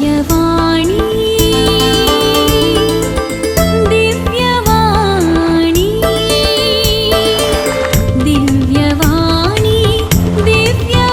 दिव्यवाणी, दिव्यवाणी, दिव्यवाणी, दिव्यवाणी.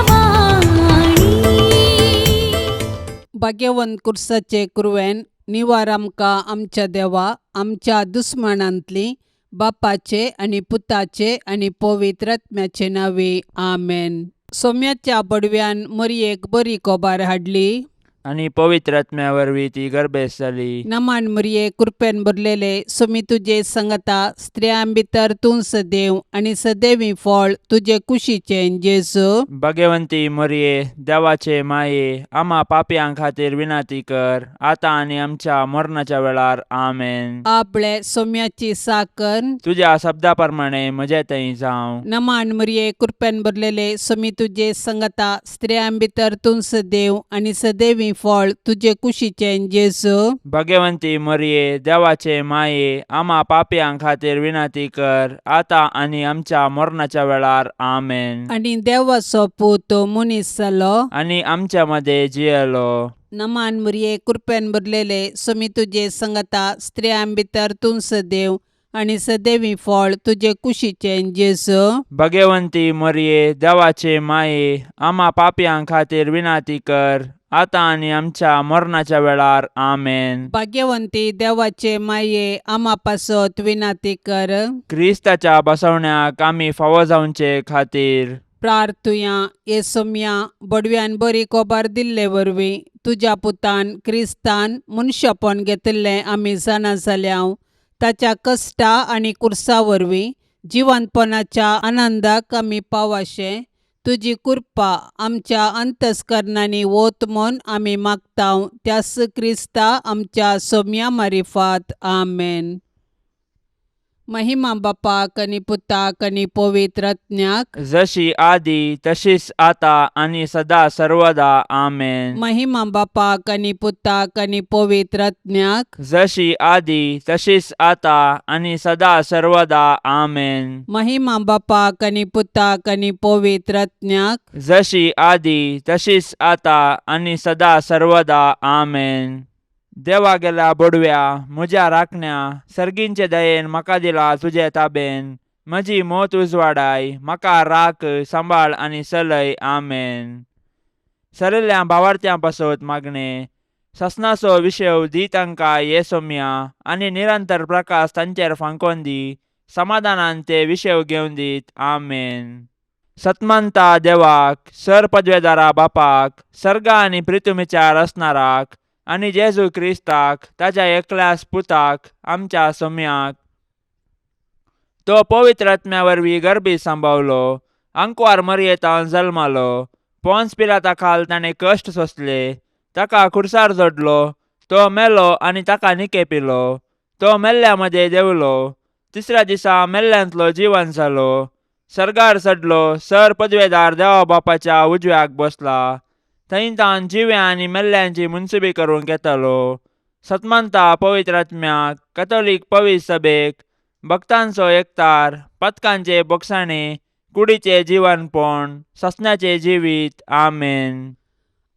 भाग्यवंत कुर्साचे कुरवेन निवार आमकां आमच्या देवा आमच्या दुस्मानांतली बापाचे आनी पुताचे आनी पवित्र आत्म्याचे नांवे आमेन. सोम्याच्या बडव्यान मरयेक बरी कोबार हाडली आनी पवित्र आत्म्या वरवीं ती गर्भेस्त जाली. नमान मरये, कृपेन भरलेले, सोमी तुजे संगता, स्त्रियां भितर तूं सदैव आनी सदैवी फळ तुजे कुशीचें जेजू. भगवंती मरये, देवाचे माये, आमा पापयां खातीर विनंती कर, आतां आनी आमच्या मरणाच्या वेळार. आमेन. आपले सोम्याची साकर. तुज्या शब्दा प्रमाणे म्हजे थंय जावं. नमान मरये, कृपेन भरलेले, सोमी तुजे संगता, स्त्रियां भितर तूं सदैव आनी सदैवी फळ तुजे कुशीचें जेजू. भगवंती मरये, देवाचे माये, आमा पापयां खातीर विनंती कर, आतां आनी आमच्या मरणाच्या वेळार. आमेन. आनी देवाचो पूत मनीस जालो आनी आमच्या मदें जियेलो. नमान मरये, कृपेन भरलेले, सोमी तुजे संगता, स्त्रियां भितर तूं सदैव आनी सदैवी फळ तुजे कुशीचें जेजू. भगवंती मरये, देवाचे माये, आमा पापयां खातीर विनंती कर, आतां आनी आमच्या मरणाच्या वेळार. आमेन. भाग्यवंती देवाचे माये, आमा पासत विनंती कर. क्रिस्ताच्या बसवण्याक आमी फावो जावचे खातीर प्रार्थुया. हे सोम्या, बडव्यान बरी कोबार दिल्ले वरवीं तुज्या पुतान क्रिस्तान मनशापण घेतिल्लें आमी जाणा जाल्या. ताच्या कश्टा आनी कुर्सा वरवीं जिवंतपणाच्या आनंदाक आमी पावाशें तुजी कृपा आमच्या अंतस्करणांनी वत म्हूण आमी मागता, त्यास क्रिस्ता आमच्या सोम्या मारिफात. आमेन. महिमा बापाक आनी पुताक आनी पवित्र आत्म्याक. जशी आदी तशीच आता आनी सदा सर्वदा. आमेन. महिमा बापाक आनी पुताक आनी पवित्र आत्म्याक. जशी आदी तशीच आता आनी सदा सर्वदा. आमेन. महिमा बापाक आनी पुताक आनी पवित्र आत्म्याक. जशी आदी तशीच आता आनी सदा सर्वदा. आमेन. देवा गेल्या बोडव्या, म्हज्या राखण्या, सर्गींचे दयेन म्हाका दिला तुजे ताबेन. म्हजी मोत उजवाडाय, म्हाका राख, सांबाळ आनी चलय. आमेन. सरिल्ल्या भावार्थ्यां पासत मागणें. ससनाचो विशेव दी तांकां ये सोम्या आनी निरंतर प्रकाश तांचेर फांकोन दी. समाधानान ते विशेव घेवन दीत. आमेन. सतमंता देवाक, सर पदवेदारा बापाक, सर्गा आनी प्रितुमीच्या रचणाराक आनी जेजू क्रिस्ताक ताच्या एकल्याच पुताक, आमच्या सोम्याक, तो पवित्र आत्म्या वरवीं गर्भी सांबावलो, आंकवार मरयेतान जल्मालो, पोन्स पिलाता खाल ताणें कश्ट सोंसले, ताका खुर्सार जोडलो, तो मेलो आनी ताका निकेपिलो, तो मेल्ल्या मदें देंवलो, तिसऱ्या दिसा मेल्ल्यांतलो जिवन जालो, सर्गार चडलो, सर पदवेदार देवा बापाच्या उजव्याक बसला, थंय तावन जिव्या आनी मेल्ल्यांची मुनसुबी करूंक येतालो. सतमंता पवित्र आत्म्याक, कथोलीक पवित्र सभेक, भक्तांचो एकतार, पथकांचे बोगसाणे, कुडीचे जिवनपण, ससण्याचे जिवीत. आमेन.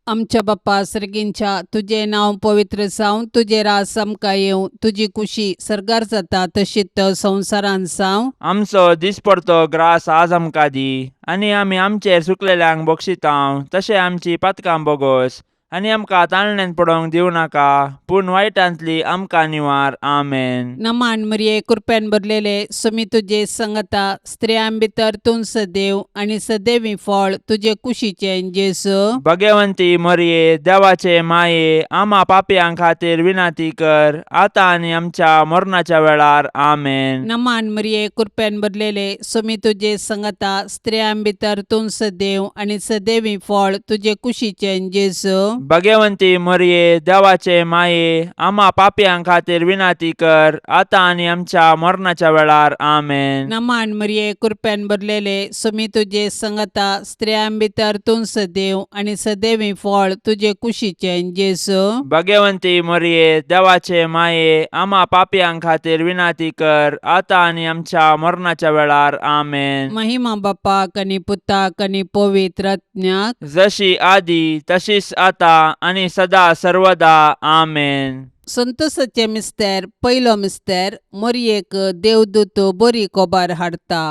आमच्या बाप्पा सर्गींच्या, तुजें नांव पवित्र जावं, तुजें राज आमकां येवं, तुजी कुशी सर्गार जाता तशीच संवसारांत जावं. आमचो दिसपडतो ग्रास आज आमकां दी आनी आमी आमचेर चुकलेल्यांक बक्षितांव तशें आमची पातकां बोगोस आनी आमकां ताळण्यांत पडोवंक दिवं नाका, पूण वायटांतली आमकां निवार. आमेन. नमान मरिये, कृपेन भरलेले, सुमी तुजे संगता, स्त्रियां भितर तूं सदैव आनी सदैवी फळ तुजे कुशीचें जेजू. भगवंती मरिये, देवाचे माये, आमा पापयां खातीर विनंती कर, आतां आनी आमच्या मरणाच्या वेळार. आमेन. नमान मरिये, कृपेन भरलेले, सुमी तुजे संगता, स्त्रियां भितर तूं सदैव आनी सदैवी फळ तुजे कुशीचें जेजू. भगवंती मरिये, देवाचे माये, आमा पापयां खातीर विनंती कर, आतां आनी आमच्या मरणाच्या वेळार. आमेन. नमान मरिये, कृपेन भरलेले, सुमी तुजे संगता, स्त्रियां भितर तूं सदैव आनी सदैवी फळ तुजे कुशीचें जेजू. भगवंती मरिये, देवाचे माये, आमा पापयां खातीर विनंती कर, आतां आनी आमच्या मरणाच्या वेळार. आमेन. महिमा बापाक आनी पुताक आनी पवित्र आत्म्याक. जशी आदी तशीच आता आतां आनी सदा सर्वदा आमेन. संतोसाचें मिस्तेर. पयलो मिस्तेर. मोरयेक देवदूत बरी कोबार हाडटा.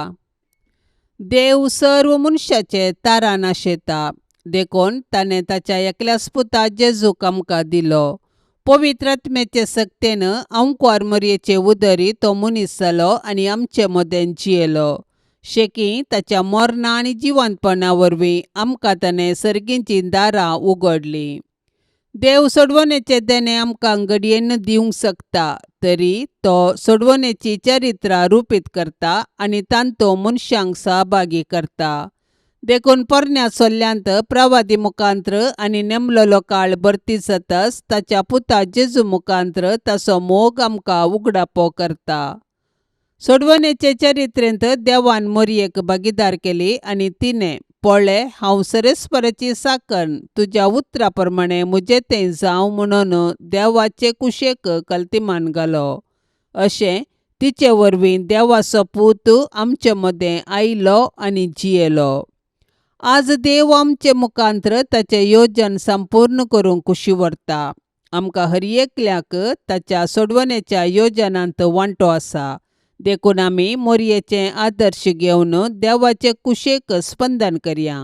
देव सर्व मनशाचे तारान आशेता, देखून ताणें ताच्या एकल्याच पुता जेजूक आमकां दिलो. पवित्र आत्म्याचे सक्तेन अंकवार मोरयेचे उदरी तो मनीस जालो आनी आमचे मदें जियेलो. शेकी ताच्या मरणा आनी जिवंतपणा वरवीं आमकां ताणें सर्गीचीं दारां उगडलीं. देव सोडवणेचें देणें आमकां घडयेन दिवंक शकता, तरी तो सोडवणेची चरित्रां रुपीत करता आनी तांतो मनशांक सहभागी करता. देखून पोरण्या सोल्ल्यांत प्रवादी मुखांत्र आनी नेमलेलो काळ भरती जातच ताच्या पुता जेजू मुखांत्र ताचो मोग आमकां उगडापो करता. सोडवणेचे चरित्रेंत देवान मोरयेक भागीदार केली आनी तिणें पळय, हांव सरेस्पराची साकन, तुज्या उतरा प्रमाणें म्हजें तें जावं म्हणून देवाचे कुशेक कल्तिमान घालो. अशें तिचे वरवीं देवाचो पूत आमचे मदें आयलो आनी जियेलो. आज देव आमचे मुखांत्र ताचें योजन संपूर्ण करूंक कुशी व्हरता. आमकां हर एकल्याक ताच्या सोडवणेच्या योजनांत वांटो आसा, देखून आमी मोरयेचें आदर्श घेवन देवाचे कुशेक स्पंदन करया.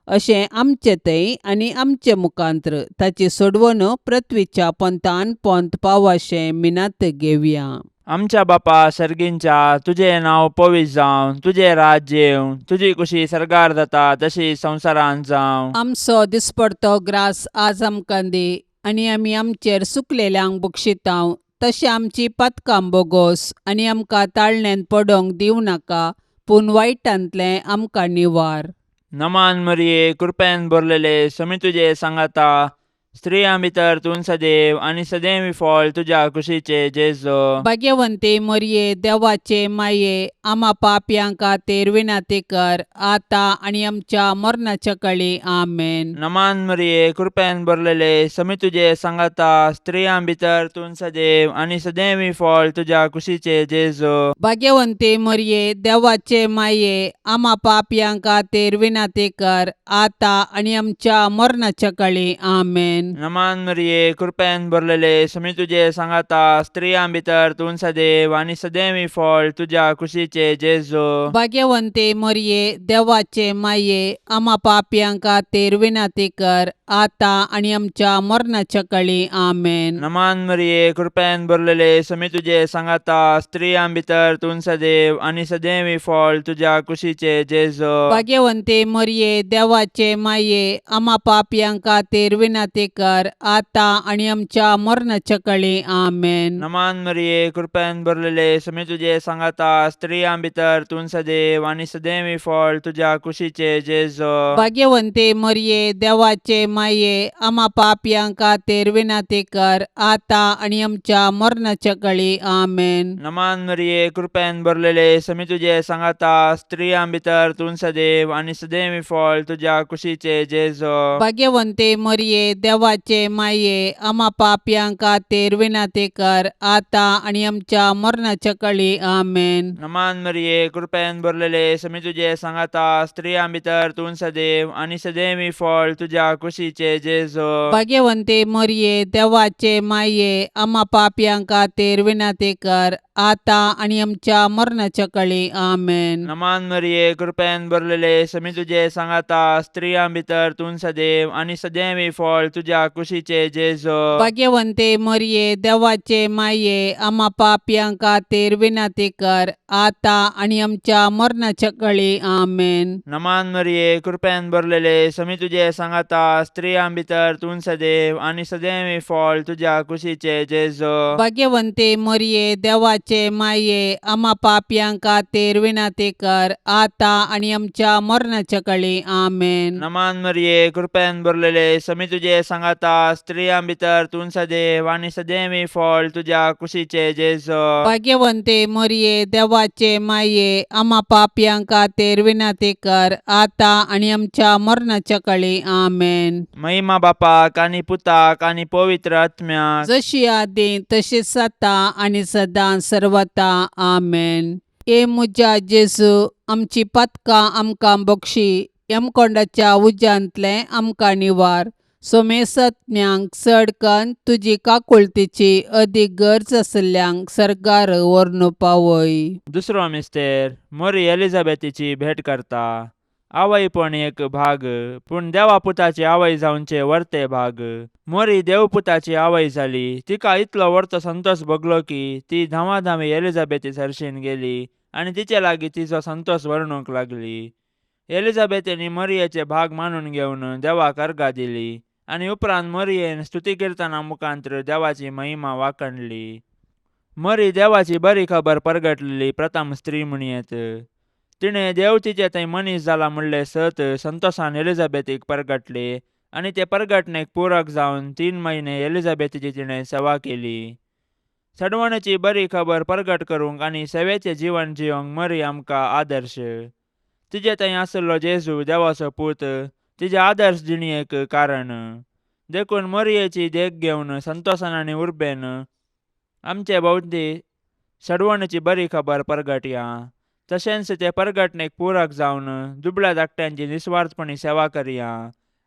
अशें आमचे थंय आनी आमचे मुखांत्र ताची सोडवण पृथ्वीच्या पोंतान पोंत पावाशें मिनात घेवया. आमच्या बापा सर्गींच्या, तुजें नांव पवित्र जावं, तुजें राज्य येवं, तुजी कुशी सर्गार जाता तशी संवसारांत जावं. आमचो दिसपडतो ग्रास आज आमकां दी आनी आमी आमचेर सुकलेल्यांक बक्षितांव तशें आमची पातकां बोगोस आनी आमकां ताळण्यांत पडोंक दिवं नाका, पूण वायटांतलें आमकां निवार. नमान मरिये, कृपेन भरलेले, समी तुजे सांगाता, स्त्रियां भितर तूं सदैव आनी सदैव फळ तुज्या कुशीचे जेजो. भाग्यवंती मोरये, देवाचे माये, आमा पापयां खातीर विनंती कर, आतां आनी आमच्या मरणाच्या कळी. आमेन. नमान मरिये, कृपेन भरलेले, समी तुजे सांगाता, स्त्रियां भितर तूं सदैव आनी सदैव फळ तुज्या कुशीचे जेजो. भाग्यवंती मोरये, देवाचे माये, आमा पापयां खातीर विनंती कर, आतां आनी आमच्या मरणाच्या कळी. आमेन. नमान मरिये, कृपेन भरलेले, समी तुजे सांगाता, स्त्रियां भितर तूं सदैव आनी सदैव फळ तुज्या कुशीचे जेजो. भाग्यवंती मोरये, देवाचे माये, आमा पापयां खातीर विनंती कर, आतां आनी आमच्या मरणाच्या कळी. आमेन. नमान मरिये, कृपेन भरलेले, समी तुजे सांगाता, स्त्रियां भितर तूं सदैव आनी सदैव फळ तुज्या कुशीचे जेजो. भाग्यवंती मोरये, देवाचे माये, आमा पापयां खातीर विनंती कर, आतां आनी आमच्या मरणाच्या कळी. आमेन. नमान मरिये, कृपेन भरलेले, समी तुजे सांगाता, स्त्रियां भितर तूं सदैव आनी सदैव फळ तुज्या कुशीचे जेजो. भाग्यवंती मोरये, देवाचे माये, आमा पापयां खातीर विनंती कर, आतां आनी आमच्या मरणाच्या कळी. आमेन. नमान मरिये, कृपेन भरलेले, समी तुजे सांगाता, स्त्रियां भितर तूं सदैव आनी सदैव फळ तुज्या कुशीचे जेजो. भाग्यवंती मोरये, देवाचे माये, आमा पापयां खातीर विनंती कर, आतां आनी आमच्या मरणाच्या कळी. आमेन. नमान मरिये, कृपेन भरलेले, समी तुजे सांगाता, स्त्रियां भितर तूं सदैव आनी सदैव फळ तुज्या कुशीचे जेजो. भाग्यवंती मोरये, देवाचे माये, आमा पापयां खातीर विनंती कर, आतां आनी आमच्या मरणाच्या कळी. आमेन. नमान मरिये, कृपेन भरलेले, समी तुजे सांगाता, स्त्रियां भितर तूं सदैव आनी सदैव फळ तुज्या कुशीचे जेजो. भाग्यवंती मोरये, देवाचे माये, आमा पापयां खातीर विनंती कर, आतां आनी आमच्या मरणाच्या कळी. आमेन. नमान मरिये, कृपेन भरलेले, समी तुजे सांगाता, स्त्रियां भितर तूं सदैव आनी सदैव फळ तुज्या कुशीचे जेजो. भाग्यवंती मोरये, देवाचे माये, आमा पापयां खातीर विनंती कर, आतां आनी आमच्या मरणाच्या कळी. आमेन. नमान मरिये, कृपेन भरलेले, समी तुजे सांगाता, स्त्रियां भितर तूं सदैव आनी सदैव फळ तुज्या कुशीचे जेजो. भाग्यवंती मोरये, देवाचे माये, आमा पापयां खातीर विनंती कर, आतां आनी आमच्या मरणाच्या कळी. आमेन. महिमा बापाक आनी पुताक आनी पवित्र आत्म्याक, जशी आदी तशीच आतां आनी सदां सर्वता. आमेन. ए म्हज्या जेजू, आमची पातकां आमकां बक्षी, यमकोंडाच्या उज्यांतलें आमकां निवार. सोमेसत्म्यांक चड कन्न तुजी काकुळतीची अदीक गरज आशिल्ल्यांक सर्गार व्हरून पावय. दुसरो मिस्तेर मोरी एलिझाबेथीची भेट करता. आवयपण एक भाग, पूण देवा पुताची आवय जावचे वर्ते भाग. मोरी देवपुताची आवय जाली. तिका इतलो वर्तो संतोष भोगलो की ती धांवाधांवी एलिझाबेथी सरशीन गेली आनी तिचे लागीं तिचो संतोष वर्णूंक लागली. एलिझाबेथीन मरियेचे भाग मानून घेवन देवाक अर्गां दिली आनी उपरांत मरियेन स्तुती किर्तना मुखांत्र देवाची महिमा वाखणली. मरी देवाची बरी खबर परगटलेली प्रथम स्त्री म्हणयेत. तिणें देव तिचे थंय मनीस जाला म्हणलें सत संतोषान एलिझाबेथीक परगटले आनी ते परगटणेक पूरक जावन 3 म्हयने एलिझाबेथीची तिणें सेवा केली. सडवणेची बरी खबर परगट करूंक आनी सेवेचें जिवन जियोंक मरी आमकां आदर्श. तिजे थंय आशिल्लो जेजू देवाचो पूत तिजे आदर्श जिणेक कारण. देखून मरियेची देख घेवन संतोषान आनी उर्बेन आमचे भोंवती सडवणेची बरी खबर परगटया. तशेंच ते परगटणेक पूरक जावन दुबळ्या धाकट्यांची निस्वार्थपणी सेवा करया.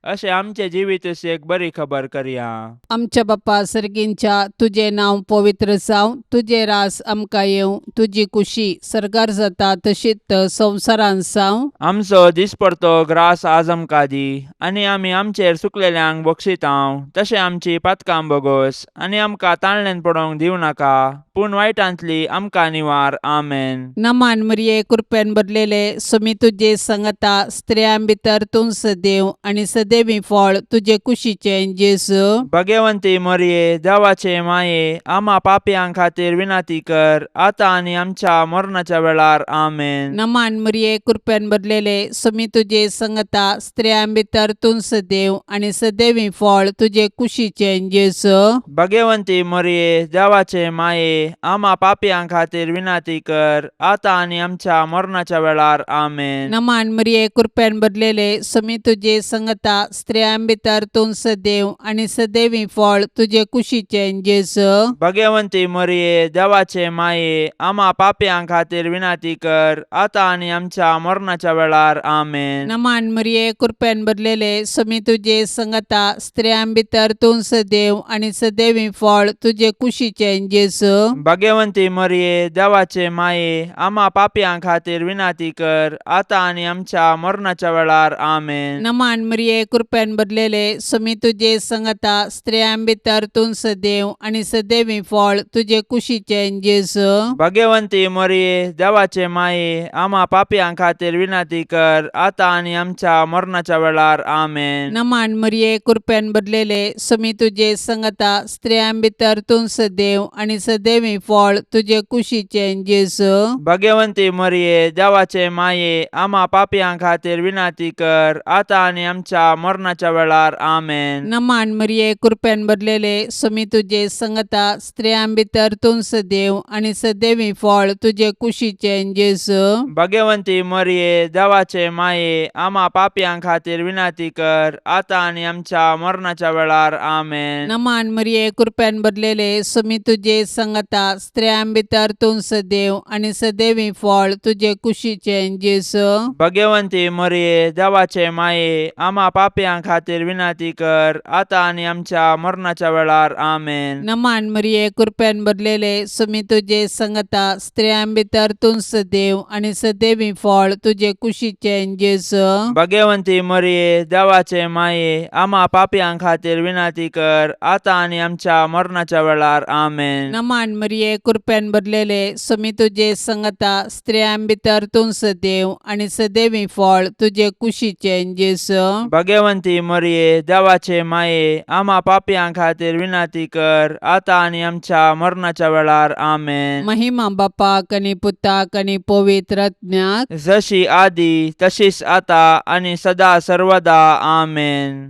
अशें आमचें जिवीत एक बरी खबर करया. आमच्या बापा सर्गींच्या, तुजें नांव पवित्र जावं, तुजें रास आमकां येवं, तुजी कुशी सर्गार जाता तशीच संवसारांत जावं. आमचो दिसपडतो ग्रास आज आमकां दी आनी आमी आमचेर चुकलेल्यांक बक्षितांव तशें आमची पातकां बोगोस आनी आमकां ताळण्यान पडोवंक दिवं नाका, पूण वायटांतली आमकां निवार. आमेन. नमान मरिये, कृपेन भरलेले, सुमी तुजे संगता, स्त्रियां भितर तूं सदैव आनी सदैवी फळ तुजे कुशीचें जेजू. भगवंती मरिये, देवाचे माये, आमा पापयां खातीर विनंती कर, आतां आनी आमच्या मरणाच्या वेळार. आमेन. नमान मरिये, कृपेन भरलेले, सुमी तुजे संगता, स्त्रियां भितर तूं सदैव आनी सदैवी फळ तुजे कुशीचें जेजू. भगवंती मरिये, देवाचे माये, आमा पापयां खातीर विनंती कर, आतां आनी आमच्या मरणाच्या वेळार. आमेन. नमान मरिये, कृपेन भरलेले, सुमी तुजे संगता, स्त्रियां भितर तूं सदैव आनी सदैवी फळ तुजे कुशीचें जेजू. भगवंती मरिये, देवाचे माये, आमा पापयां खातीर विनंती कर, आतां आनी आमच्या मरणाच्या वेळार. आमेन. नमान मरिये, कृपेन भरलेले, सुमी तुजे संगता, स्त्रियां भितर तूं सदैव आनी सदैवी फळ तुजे कुशीचें जेजू. भगवंती मरिये, देवाचे माये, आमा पापयां खातीर विनंती कर, आतां आनी आमच्या मरणाच्या वेळार. आमेन. नमान मरिये, कृपेन भरलेले, सुमी तुजे संगता, स्त्रियां भितर तूं सदैव आनी सदैवी फळ तुजे कुशीचें जेजू. भगवंती मरिये, देवाचे माये, आमा पापयां खातीर विनंती कर, आतां आनी आमच्या मरणाच्या वेळार. आमेन. नमान मरिये, कृपेन भरलेले, सुमी तुजे संगता, स्त्रियां भितर तूं सदैव आनी सदैवी फळ तुजे कुशीचें जेजू. भगवंती मरिये, देवाचे माये, आमा पापयां खातीर विनंती कर, आतां आनी आमच्या मरणाच्या वेळार. आमेन. नमान मरिये, कृपेन भरलेले, सुमी तुजे संगता, स्त्रियां भितर तूं सदैव आनी सदैवी फळ तुजे कुशीचें जेजू. भगवंती मरिये, देवाचे माये, आमा पापयां खातीर विनंती कर, आतां आनी आमच्या मरणाच्या वेळार. आमेन. नमान मरिये, कृपेन भरलेले, सुमी तुजे संगता, स्त्रियां भितर तूं सदैव आनी सदैवी फळ तुजे कुशीचें जेजू. भगवंती मरिये, देवाचे माये, आमा पापयां खातीर विनंती कर, आतां आनी आमच्या मरणाच्या वेळार. आमेन. नमान मरिये, कृपेन भरलेले, सुमी तुजे संगता, स्त्रियां भितर तूं सदैव आनी सदैवी फळ तुजे कुशीचें जेजू. भगवंती मरिये, देवाचे माये, आमा पापयां खातीर विनंती कर, आतां आनी आमच्या मरणाच्या वेळार. आमेन. नमान मरिये, कृपेन भरलेले, सुमी तुजे संगता, स्त्रियां भितर तूं सदैव आनी सदैवी फळ तुजे कुशीचें जेजू. भगवंती मरिये, देवाचे माये, आमा पापयां खातीर विनंती कर, आतां आनी आमच्या मरणाच्या वेळार. आमेन. महिमा बापाक आनी पुताक आनी पवित्र आत्म्याक, जशी आदी तशीच आता आनी सदा सर्वदा. आमेन.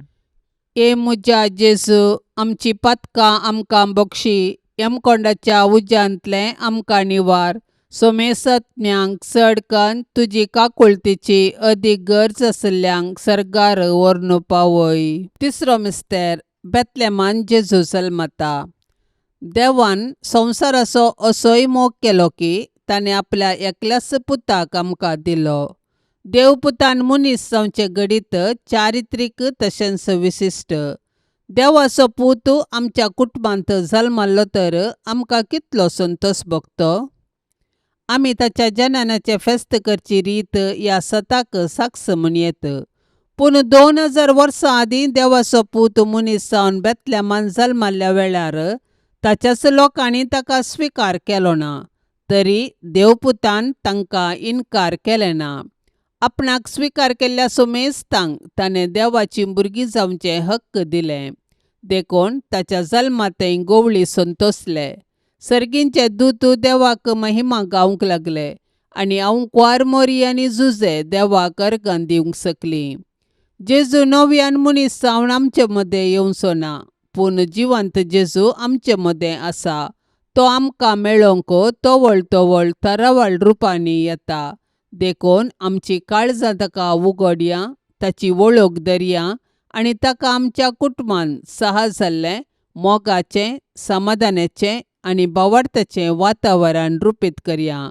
ए म्हज्या जेजू, आमची पातकां आमकां बक्षी, यमकोंडाच्या उज्यांतलें आमकां निवार, सोमेसत्म्यांक चड कन्न तुजी काकुळतीची अदीक गरज आशिल्ल्यांक सर्गार व्हरून पावय. तिसरो मिस्तेर, बेतलेमान जेजू जल्मता. देवान संवसाराचो असोय मोग केलो की ताणें आपल्या एकल्याच पुताक आमकां दिलो. देवपुतान मनीस जावचें घडीत चारित्रीक तशेंच विशिश्ट. देवाचो पूत आमच्या कुटुंबांत जल्मल्लो तर आमकां कितलो संतोश भोगतो. आमी ताच्या जननाचें फेस्त करची रीत ह्या सताक साक्ष म्हूण येत. पूण 2000 वर्सां आदीं देवाचो पूत मनीस जावन बेतलेमान जल्मल्ल्या वेळार ताच्याच लोकांनी ताका स्विकार केलो ना, तरी देवपुतान तांकां इनकार केलें ना. आपणाक स्विकार केल्ल्या सुमेस्तांक ताणें देवाचीं भुरगीं जावचें हक्क दिलें. देखून ताच्या जल्मांतय गोवळी संतोसले. सर्गींचे दूत देवाक महिमा गावंक लागले आनी आंवकुवार मोरी आनी जुजे देवाक अर्गां दिवंक शकलीं. जेजू नव्यान मनीस जावन आमचे मदें येवचो ना, पूण जिवंत जेजू आमचे मदें आसा. तो आमकां मेळोवंक तवळ तवळ तरावळ रुपांनी येता. देखून आमची काळजां ताका उगडया, ताची वळख धरया आनी ताका आमच्या कुटुंबान सहज जाल्लें मोगाचें, समाधानाचें आनी भावार्थाचें वातावरण रुपीत करया.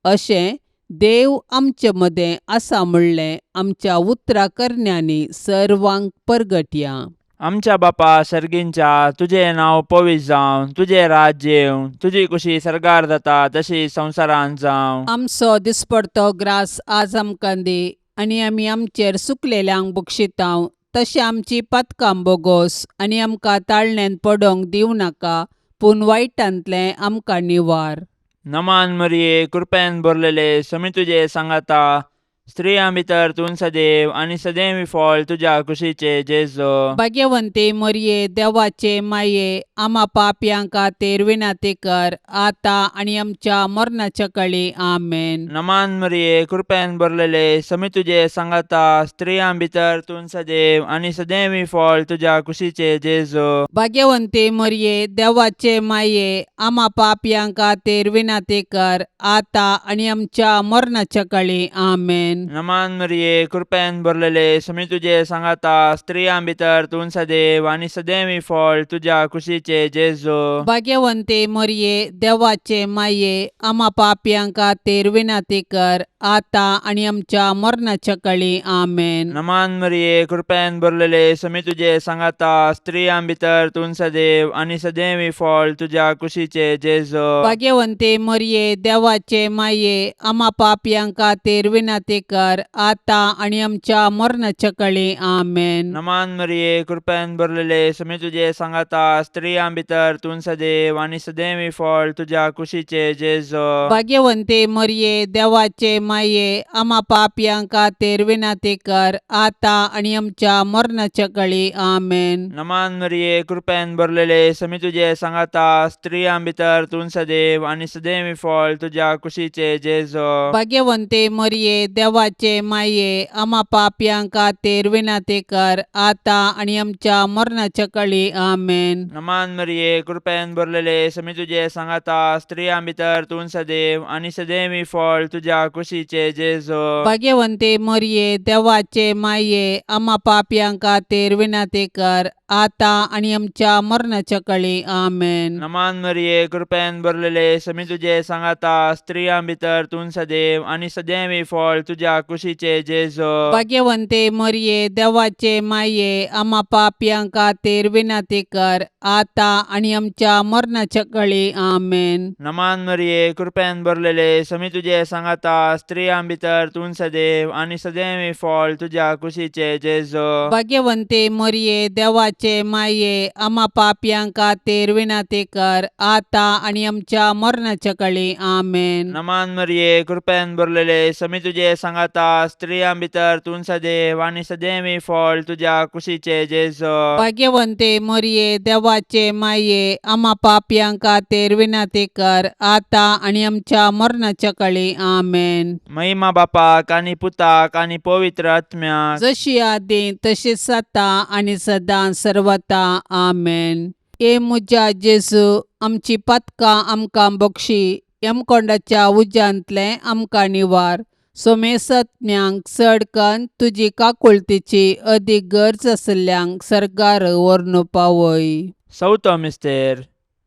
अशें देव आमचे मदें आसा म्हणलें आमच्या उतरा करण्यांनी सर्वांक परगटया. आमच्या बापा सर्गींच्या, तुजें नांव पवित्र जावं, तुजें राज्य येवं, तुजी कुशी सर्गार जाता तशी संवसारांत जावं. आमचो दिसपडतो ग्रास आज आमकां दी आनी आमी आमचेर सुकलेल्यांक बक्षितांव तशें आमची पातकां बोगोस आनी आमकां ताळण्यांत पडोंक दिवं नाका, पूण वायटांतलें आमकां निवार. नमान मरिये, कृपेन भरलेले, समी तुजे सांगाता, स्त्रियां भितर तूं सदैव आनी सदैव फळ तुज्या कुशीचे जेजो. भाग्यवंती मरिये, देवाचे माये, आमा पापयां खातीर विनंती कर आतां आनी आमच्या मरणाच्या कळी. आमेन. नमान मरिये, कृपेन भरलेले, समी तुजे सांगाता, स्त्रियां भितर तूं सदैव आनी सदैव फळ तुज्या कुशीचे जेजो. भाग्यवंती मरिये, देवाचे माये, आमा पापयां खातीर विनंती कर आतां आनी आमच्या मरणाच्या कळी. आमेन. नमान मरिये, कृपेन भरलेले, समी तुजे सांगाता, स्त्रियां भितर तूं सदैव आनी सदैव फळ तुज्या कुशीचे जेजो. भाग्यवंती मरिये, देवाचे माये, आमा पापयां खातीर विनंती कर आतां आनी आमच्या मरणाच्या कळी. आमेन. नमान मरिये, कृपेन भरलेले, समी तुजे सांगाता, स्त्रियां भितर तूं सदैव आनी सदैव फळ तुज्या कुशीचे जेजो. भाग्यवंती मरिये, देवाचे माये, आमा पापयां खातीर विनंती कर आतां आनी आमच्या मरणाच्या कळी. आमेन. नमान मरिये, कृपेन भरलेले, समी तुजे सांगाता, स्त्रियां भितर तूं सदैव आनी सदैव फळ तुज्या कुशीचे जेजो. भाग्यवंती मरिये, देवाचे माये, आमा पापयां खातीर विनंती कर आतां आनी आमच्या मरणाच्या कळी. आमेन. नमान मरिये, कृपेन भरलेले, समी तुजे सांगाता, स्त्रियां भितर तूं सदैव आनी सदैव फळ तुज्या कुशीचे जेजो. भाग्यवंती मरिये, देवाचे माये, आमा पापयां खातीर विनंती कर आतां आनी आमच्या मरणाच्या कळी. आमेन. नमान मरिये, कृपेन भरलेले, समी तुजे सांगाता, स्त्रियां भितर तूं सदैव आनी सदैव फळ तुज्या कुशीचे जेजो. भाग्यवंती मरिये, देवाचे माये, आमा पापयां खातीर विनंती कर आतां आनी आमच्या मरणाच्या कळी. आमेन. नमान मरिये, कृपेन भरलेले, समी तुजे सांगाता, स्त्रियां भितर तूं सदैव आनी सदैव फळ तुज्या कुशीचे जेजो. भाग्यवंती मरिये, देवाचे माये, आमा पापयां खातीर विनंती कर आतां आनी आमच्या मरणाच्या कळी. आमेन. नमान मरिये, कृपेन भरलेले, समी तुजे सांगाता, स्त्रियां भितर तूं सदैव आनी सदैव फळ तुज्या कुशीचे जेजो. भाग्यवंती मरिये, देवाचे माये, आमा पापयां खातीर विनंती कर आतां आनी आमच्या मरणाच्या कळी. आमेन. नमान मरिये, कृपेन भरलेले, समी तुजे सांगाता, स्त्रियां भितर तूं सदैव आनी सदैव फळ तुज्या कुशीचे जेजो. भाग्यवंती मरिये, देवाचे माये, आमा पापयां खातीर विनंती कर आतां आनी आमच्या मरणाच्या कळी. आमेन. महिमा बापाक आनी पुताक आनी पवित्र आत्म्याक, जशी आदीं तशीच आतां आनी सदां सर्वता. आमेन. हे म्हज्या जेजू, आमची पातकां आमकां बक्षी, यमकोंडाच्या उज्यांतलें आमकां निवार, सोमेसत्म्यांक चड कन्न तुजी काकुळतीची अदीक गरज आशिल्ल्यांक सर्गार व्हरून पावय. चवथो मिस्तेर.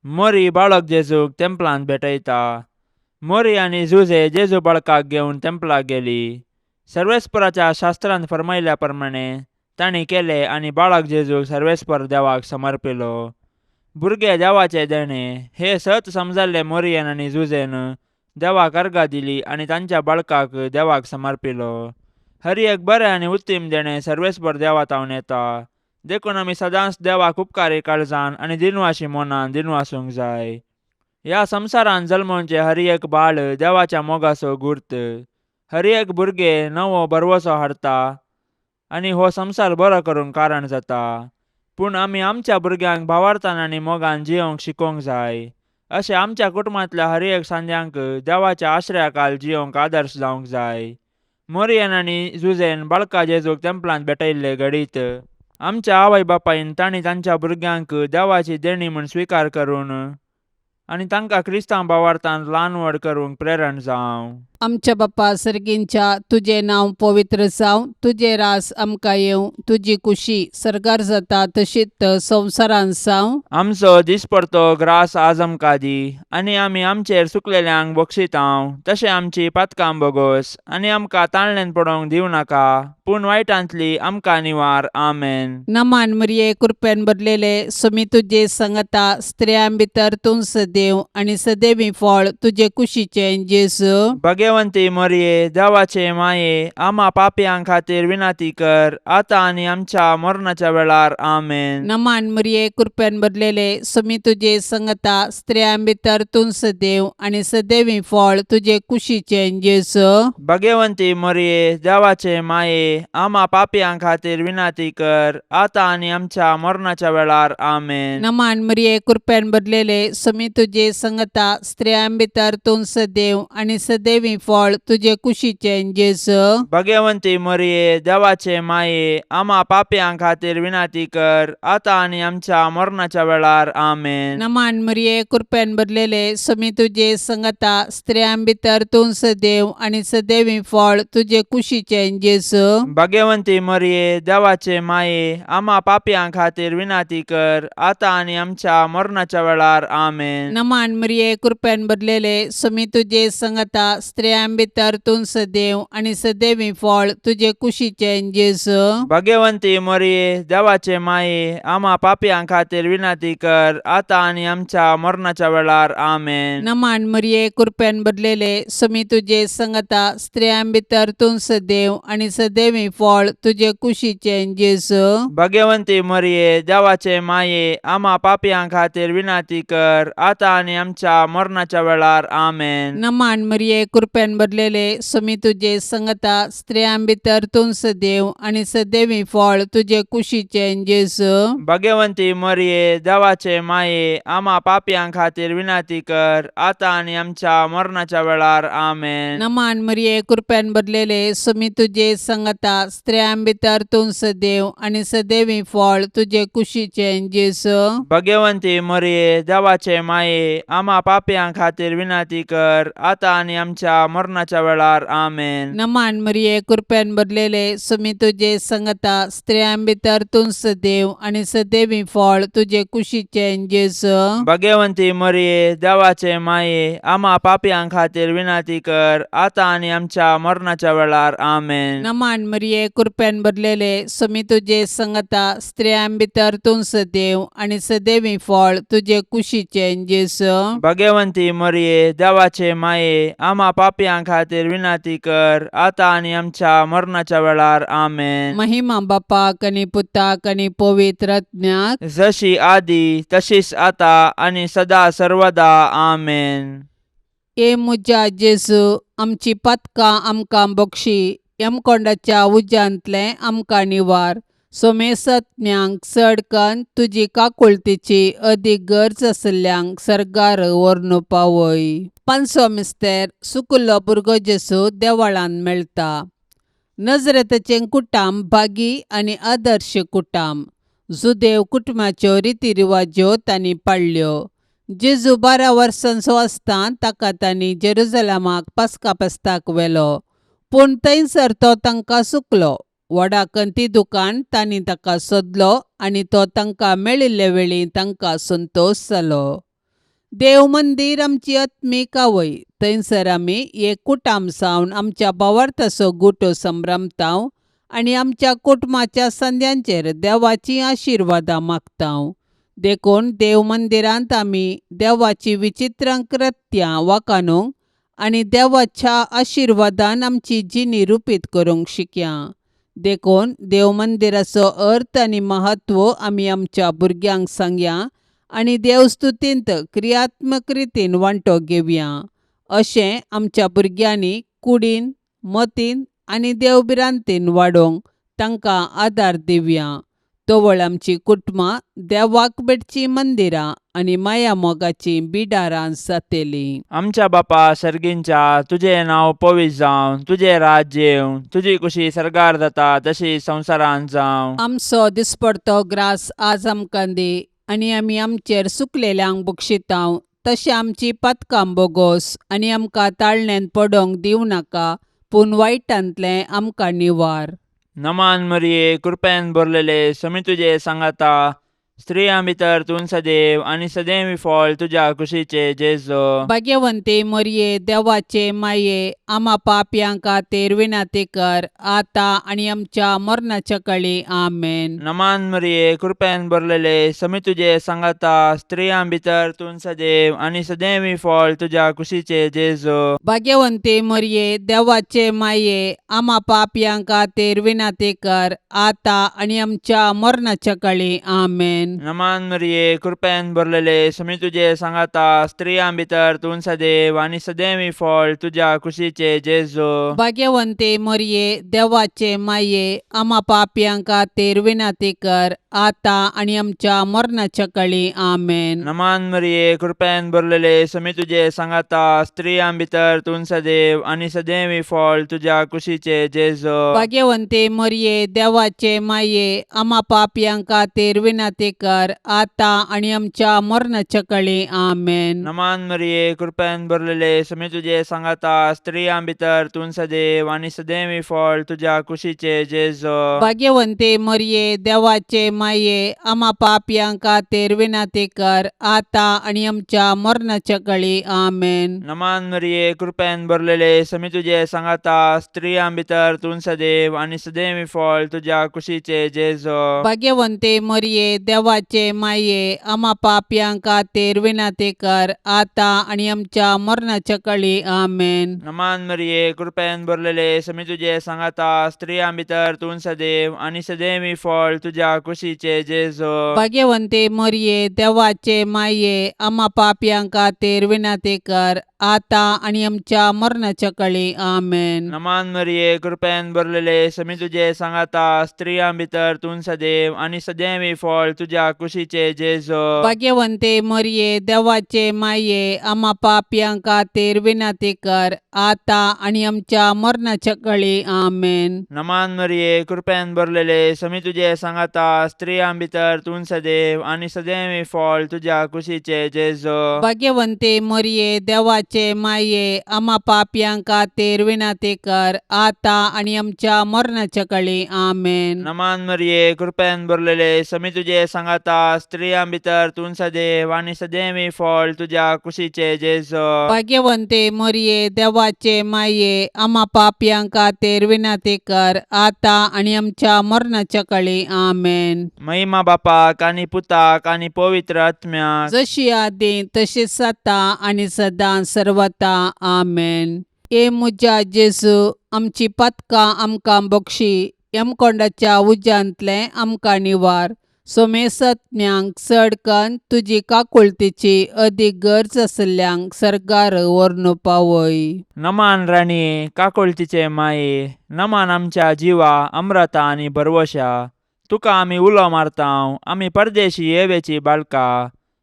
मोरी बाळक जेजूक तेंपलांत भेटयता. मोरी आनी जुजे जेजू बाळकाक घेवन तेंपलाक गेली. सर्वेस्पराच्या शास्त्रान फरमायल्या प्रमाणे तांणी केलें आनी बाळक जेजूक सर्वेस्पर देवाक समर्पिलो. भुरगे देवाचें देणें हें सत समजल्ले मोरयेन आनी जुजेन देवाक अर्गां दिली आनी तांच्या बाळकाक देवाक समर्पिलो. हर एक बरें आनी उत्तीम देणें सर्वेस्पर देवा तावन येता, देखून आमी सदांच देवाक उपकारी काळजान आनी दिनवाशी मनान दिनवासूंक जाय. ह्या संवसारांत जल्मोवचें हर एक बाळ देवाच्या मोगाचो गुर्त. हर एक भुरगें नवो भरवसो हाडटा आनी हो संवसार बरो करूंक कारण जाता. पूण आमी आमच्या भुरग्यांक भावार्थान आनी मोगान जियोवंक शिकोवंक जाय. अशें आमच्या कुटुंबांतल्या हर एक सांद्यांक देवाच्या आश्रयाखाल जियोवंक आदर्श जावंक जाय. मोरयेन आनी जुजेन बाळका जेजूक तेंपलांत भेटयल्ले घडीत आमच्या आवय बापायन तांणी तांच्या भुरग्यांक देवाची देणी म्हूण स्विकार करून आनी तांकां क्रिस्तांव भावार्थान ल्हान व्हड करूंक प्रेरण जावं. आमच्या बापा सर्गींच्या, तुजें नांव पवित्र जावं, तुजें रास आमकां येवं, तुजी कुशी सर्गार जाता तशीच संवसारांत जावं. आमचो दिसपडतो ग्रास आज आमकां दी आनी आमी आमचेर चुकलेल्यांक बक्षितांव तशें आमची पातकां बोगोस आनी आमकां ताळण्यान पडोवंक दिवं नाका, पूण वायटांतली आमकां निवार. आमेन. नमान मरिये, कृपेन भरलेले, सुमी तुजे संगता, स्त्रियां भितर तूं सदैव आनी सदैवी फळ तुजे कुशीचें जेजू. भगवंती मोरये, देवाचे माये, आमा पापयां खातीर विनंती कर, आतां आनी आमच्या मरणाच्या वेळार. आमेन. नमान मरिये, कृपेन भरलेले, सुमी तुजे संगता, स्त्रियां भितर तूं सदैव आनी सदैवी फळ तुजे कुशीचें जेजू. भगवंती मोरये, देवाचे माये, आमा पापयां खातीर विनंती कर, आतां आनी आमच्या मरणाच्या वेळार. आमेन. नमान मरिये, कृपेन भरलेले, सुमी तुजे संगता, स्त्रियां भितर तूं सदैव आनी सदैवी फळ तुजे कुशीचें जेजू. भगवंती मोरये, देवाचे माये, आमा पापयां खातीर विनंती कर, आतां आनी आमच्या मरणाच्या वेळार. आमेन. नमान मरिये, कृपेन भरलेले, सुमी तुजे संगता, स्त्रियां भितर तूं सदैव आनी सदैवी फळ तुजे कुशीचें जेजू. भगवंती मोरये, देवाचे माये, आमा पापयां खातीर विनंती कर, आतां आनी आमच्या मरणाच्या वेळार. आमेन. नमान मरिये, कृपेन भरलेले, सुमी तुजे संगता, स्त्रियां भितर तूं सदैव आनी सदैवी फळ तुजे कुशीचें जेजू. भगवंती मोरये, देवाचे माये, आमा पापयां खातीर विनंती कर, आतां आनी आमच्या मरणाच्या वेळार. आमेन. नमान मरिये, कृपेन भरलेले, सुमी तुजे संगता, स्त्रियां भितर तूं सदैव आनी सदैवी फळ तुजे कुशीचें जेजू. भगवंती मोरये, देवाचे माये, आमा पापयां खातीर विनंती कर, आतां आनी आमच्या मरणाच्या वेळार. आमेन. नमान मरिये, कृपेन भरलेले, सुमी तुजे संगता, स्त्रियां भितर तूं सदैव आनी सदैवी फळ तुजे कुशीचें जेजू. भगवंती मोरये, देवाचे माये, आमा पापयां खातीर विनंती कर, आतां आनी आमच्या मरणाच्या वेळार. आमेन. नमान मरिये, कृपेन भरलेले, सुमी तुजे संगता, स्त्रियां भितर तूं सदैव आनी सदैवी फळ तुजे कुशीचें जेजू. भगवंती मोरये, देवाचे माये, आमा पापयां खातीर विनंती कर, आतां आनी आमच्या मरणाच्या वेळार. आमेन. नमान मरिये, कृपेन भरलेले, सुमी तुजे संगता, स्त्रियां भितर तूं सदैव आनी सदैवी फळ तुजे कुशीचें जेजू. भगवंती मोरये, देवाचे माये, आमा पापयां खातीर विनंती कर, आतां आनी आमच्या मरणाच्या वेळार. आमेन. नमान मरिये, कृपेन भरलेले, सुमी तुजे संगता, स्त्रियां भितर तूं सदैव आनी सदैवी फळ तुजे कुशीचें जेजू. भगवंती मोरये, देवाचे माये, आमा पापयां खातीर विनंती कर, आतां आनी आमच्या मरणाच्या वेळार. आमेन. महिमा बापाक आनी पुताक आनी पवित्र आत्म्याक, जशी आदी तशीच आता आनी सदा सर्वदा. आमेन. ए म्हज्या जेजू, आमची पातकां आमकां बक्षी, यमकोंडाच्या उज्यांतलें आमकां निवार, सोमेसत्म्यांक चड कन्न तुजी काकुळतीची अदीक गरज आशिल्ल्यांक सर्गार व्हरून पावय. पांचवो मिस्तेर, सुकुल्लो भुरगो जेजू देवळांत मेळटा. नजरेताचें कुटाम भागी आनी आदर्श कुटाम. जुदेव कुटुंबाच्यो रिती रिवाज्यो तांणी पाळ्ळ्यो. जेजू 12 वर्सांचो आसतना ताका तांणी जेरुजलमाक पास्का फेस्ताक व्हेलो, पूण थंयसर तो तांकां चुकलो. व्हडा कंती दुकान तांणी ताका सोदलो आनी तो तांकां मेळिल्ले वेळी तांकां संतोश जालो. देव मंदीर आमची आत्मीक आवय, थंयसर आमी एक कुटाम जावन आमच्या भावार्थाचो गुटो संभ्रमताव आनी आमच्या कुटुंबाच्या संद्यांचेर देवाचीं आशिर्वादां मागता. देखून देव मंदिरांत आमी देवाची विचित्र कृत्यां वाखाणूंक आनी देवाच्या आशिर्वादान आमची जिणी रुपीत करूंक शिकया. देखून देव मंदिराचो अर्थ आनी म्हत्व आमी आमच्या भुरग्यांक सांगया आनी देवस्तुतींत क्रियात्मक रितीन वांटो घेवया. अशें आमच्या भुरग्यांनी कुडीन, मतीन आनी देवभिरांतीन वाडोवंक तांकां आदार दिवया. तवळ आमची कुटुंबां देवाक भेटचीं मंदिरां आनी माया मोगाचीं बिडारां जातलीं. आमच्या बापा सर्गींच्या, तुजें नांव पवित्र जावं, तुजें राज्य येवं, तुजी कुशी सर्गार जाता तशी संवसारांत जावं. आमचो दिसपडतो ग्रास आज आमकां दी आनी आमी आमचेर सुकलेल्यांक बक्षितांव तशें आमची पातकां बोगोस आनी आमकां ताळण्यांत पडोवंक दिवं नाका, पूण वायटांतलें आमकां निवार. नमान मरिये, कृपेन भरलेले, समी तुजे सांगाता, स्त्रियां भितर तूं सदैव आनी सदैव फळ तुज्या कुशीचे जेजो. भाग्यवंती मरिये, देवाचे माये, आमा पापयां खातीर विनंती कर, आतां आनी आमच्या मरणाच्या कळी. आमेन. नमान मरिये, कृपेन भरलेले, समी तुजे सांगाता, स्त्रियां भितर तूं सदैव आनी सदैव फळ तुज्या कुशीचे जेजो. भाग्यवंती मरिये, देवाचे माये, आमा पापयां खातीर विनंती कर, आतां आनी आमच्या मरणाच्या कळी. आमेन. नमान मरिये, कृपेन भरलेले, समी तुजे सांगाता, स्त्रियां भितर तूं सदैव आनी सदैव फळ तुज्या कुशीचे जेजो. भाग्यवंती मरिये, देवाचे माये, आमा पापयां खातीर विनंती कर, आतां आनी आमच्या मरणाच्या कळी. आमेन. नमान मरिये, कृपेन भरलेले, समी तुजे सांगाता, स्त्रियां भितर तूं सदैव आनी सदैव फळ तुज्या कुशीचे जेजो. भाग्यवंती मरिये, देवाचे माये, आमा पापयां खातीर विनंती कर, आतां आनी आमच्या मरणाच्या कळी. आमेन. नमान मरिये, कृपेन भरलेले, समी तुजे सांगाता, स्त्रियां भितर तूं सदैव आनी सदैव फळ तुज्या कुशीचे जेजो. भाग्यवंती मरिये, देवाचे माये, आमा पापयां खातीर विनंती कर, आतां आनी आमच्या मरणाच्या कळी. आमेन. नमान मरिये, कृपेन भरलेले, समी तुजे सांगाता, स्त्रियां भितर तूं सदैव आनी सदैव फळ तुज्या कुशीचे जेजो. भाग्यवंती मरिये, देवाचे माये, आमा पापयां खातीर विनंती कर, आतां आनी आमच्या मरणाच्या कळी. आमेन. नमान मरिये, कृपेन भरलेले, समी तुजे सांगाता, स्त्रियां भितर तूं सदैव आनी सदैव फळ तुज्या कुशीचे जेजो. भाग्यवंती मरिये, देवाचे माये, आमा पापयां खातीर विनंती कर, आतां आनी आमच्या मरणाच्या कळी. आमेन. नमान मरिये, कृपेन भरलेले, समी तुजे सांगाता, स्त्रियां भितर तूं सदैव आनी सदैव फळ तुज्या कुशीचे जेजो. भाग्यवंती मरिये, देवाचे माये, आमा पापयां खातीर विनंती कर, आतां आनी आमच्या मरणाच्या कळी. आमेन. नमान मरिये, कृपेन भरलेले, समी तुजे सांगाता, स्त्रियां भितर तूं सदैव आनी सदैव फळ तुज्या कुशीचे जेजो. भाग्यवंती मरिये, देवाचे माये, आमा पापयां खातीर विनंती कर, आतां आनी आमच्या मरणाच्या कळी. आमेन. नमान मरिये, कृपेन भरलेले, समी तुजे सांगाता, स्त्रियां भितर तूं सदैव आनी सदैव फळ तुज्या कुशीचे जेजो. भाग्यवंती मरिये, देवाचे माये, आमा पापयां खातीर विनंती कर, आतां आनी आमच्या मरणाच्या कळी. आमेन. महिमा बापाक आनी पुताक आनी पवित्र आत्म्याक, जशी आदी तशीच आतां आनी सदां सर्वता. आमेन. ए म्हज्या जेजू, आमची पातकां आमकां बक्षी, यमकोंडाच्या उज्यांतलें आमकां निवार, सोमेसत्म्यांक चड कन्न तुजी काकुळतीची अदीक गरज आशिल्ल्यांक सर्गार व्हरून पावय. नमान राणये, काकुळतीचे माये, नमान आमच्या जिवा अम्रता आनी भरवशा, तुका आमी उलो मारतांव, आमी परदेशी येवेची बाळका,